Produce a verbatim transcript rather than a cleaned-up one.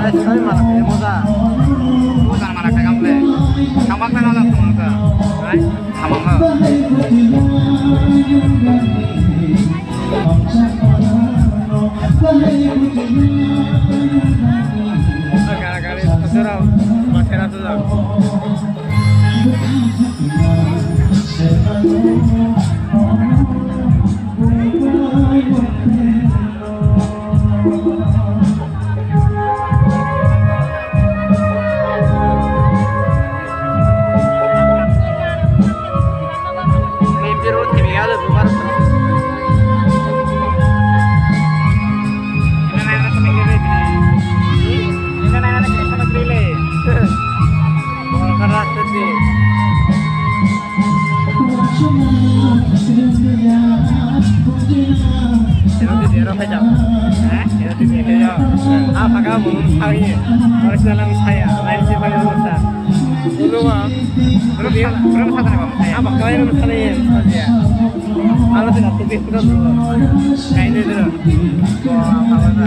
Ay, ay, malak, eh, moza. Moza na malak, eh, kample. Thamak na malak, thamak na. Ay, thamak na. Gara-gara itu sudah, masih rasa sudah. Sino si Diego Fecha? ¿Eh? Sino si Diego Fecha? Ah, baka mo, sabi. Orang sila lang saya. Lain siya pa yung sa. Ulo mo. Pero di, pero masata na ba? Ah, baka yung sa niya. Ano sila, tubig ko doon. Kain din doon. Wah, apa na?